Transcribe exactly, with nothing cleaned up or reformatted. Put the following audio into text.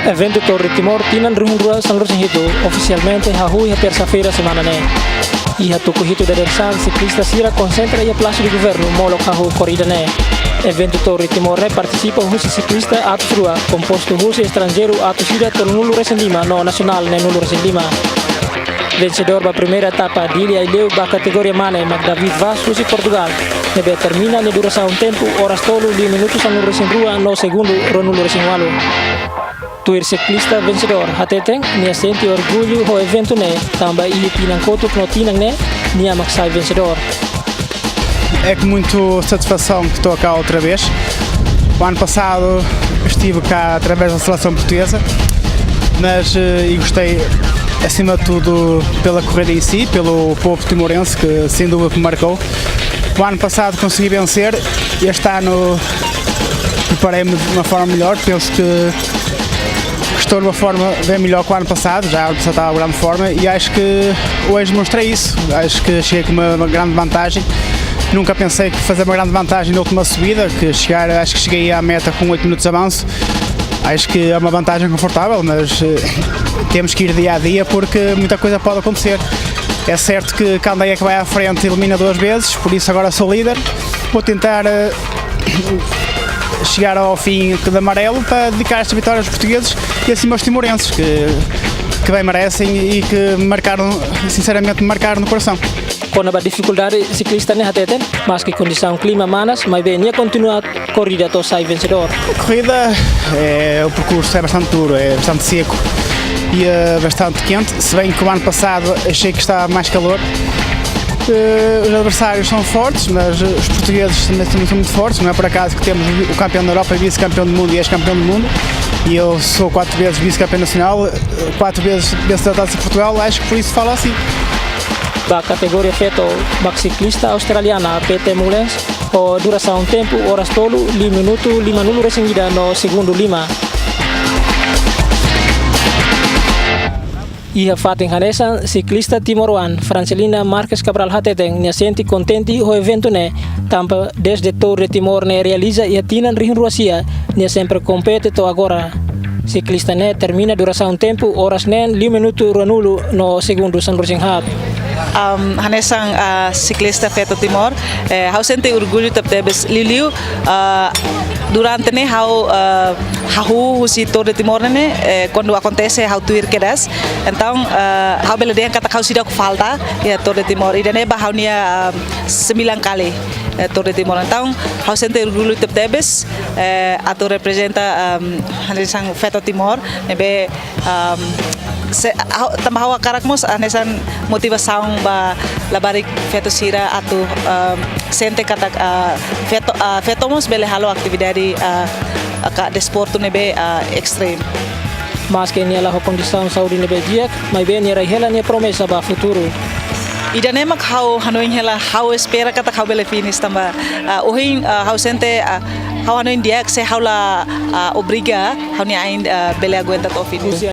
Eventu Tour de Timor tinan rihun rua sanulu-resin-hitu ofisialmente hahú iha tersa-feira semana ne'e. Iha tuku hitu dadeer-saan, siklista sira konsentra iha Palásiu Governu molok hahú korrida ne'e. Eventu Tour de Timor ne'e partisipa husi siklista atus rua, kompostu husi estranjeiru atus ida tolunulu-resin-lima no nasionál neenulu-resin-lima. Vensedór ba primeira etapa Dili Aileu ba kategoria mane mak David Vaz husi Portugál, ne'ebé termina nia durasaun tempu oras tolu, liu minutu sanulu-resin-rua no segundu ruanulu-resin-ualu. Tuir siklista vensedór hateten, nia sente orgullu ho eventu ne'e, tanba iha tinan kotuk no tinan ne'e, nia mak sai vensedór. É com muita satisfação que estou cá outra vez. O ano passado estive cá através da seleção portuguesa, mas eh, e gostei acima de tudo pela corrida em si, pelo povo timorense que sem dúvida me marcou. O ano passado consegui vencer, este ano preparei-me de uma forma melhor, penso que estou numa forma bem melhor que o ano passado, já o ano passado estava em grande forma e acho que hoje mostrei isso. Acho que cheguei com uma, uma grande vantagem. Nunca pensei que fazer uma grande vantagem na última subida, que chegar, acho que cheguei à meta com oito minutos de avanço. Acho que é uma vantagem confortável, mas eh, temos que ir dia a dia porque muita coisa pode acontecer. É certo que Candeia que vai à frente elimina duas vezes, por isso agora sou líder. Vou tentar eh, chegar ao fim de amarelo para dedicar esta vitória aos portugueses e acima aos timorenses, que, que bem merecem e que marcaram, sinceramente, marcaram no coração. Kona-ba difikuldade, siklista ne'e hateten, maski kondisaun klima manas, maibé nia kontinua korrida to'o sai vensedór. A corrida, é, o percurso é bastante duro, é bastante seco e é bastante quente, se bem que o ano passado achei que estava mais calor. Eh, os adversários são fortes, mas eh, os portugueses também são, são muito fortes. Não é por acaso que temos o campeão da Europa, vice-campeão do mundo e ex-campeão do mundo. E eu sou quatro vezes vice-campeão nacional, eh, quatro vezes vencedor da Taça de Portugal. Acho que por isso falo assim. Ba kategoria feto, mak siklista australiana Pete Mullens, ho durasaun tempu oras tolu, liu minutu limanulu-resin-ida no segundu lima. Iha fatin hanesan, siklista timoroan Francelina Marques Cabral hateten nia sente kontente ho eventu ne'e, tanba dezde Tour de Timor ne'e realiza iha tinan rihun rua sia, nia sempre kompete to'o agora. Siklista ne'e termina durasaun tempu oras neen, liu minutu ruanulu no segundu sanulu-resin-haat. Um, hanesan ah, siklista feto Timor, eh, ha'u sente orgullu tebetebes, liuliu ah, durante ne'e ha'u ah, hahú husi Tour de Timor ne'e, eh, kuandu akontese ha'u tuir kedas. Entaun ah, ha'u bele dehan katak ha'u seidauk falta iha Tour de Timor. Ida-ne'e ba ha'u-nia ah, sembilan kali eh, Tour de Timor. Entaun ha'u sente orgullu tebetebes eh, atu reprezenta ah, hanesan feto Timor ne'ebé um, se, ha'u, tanba ha'u hakarak mós hanesan motivasaun ba labarik feto sira atu um, sente katak ah, feto, ah, feto mós bele halo atividade ah, ka desportu ne'ebé ah, ekstremu. Maski nia la ho kondisaun saúde ne'ebé di'ak, maibé nia rai hela nia promesa ba futuru. Ida-ne'e mak ha'u hanoin hela, ha'u espera katak ha'u bele finish tanba ah, ohin ah, ha'u sente ah, ha'u hanoin di'ak se ha'u la ah, obriga, ha'u-nia ain ah, bele aguenta to'o finish.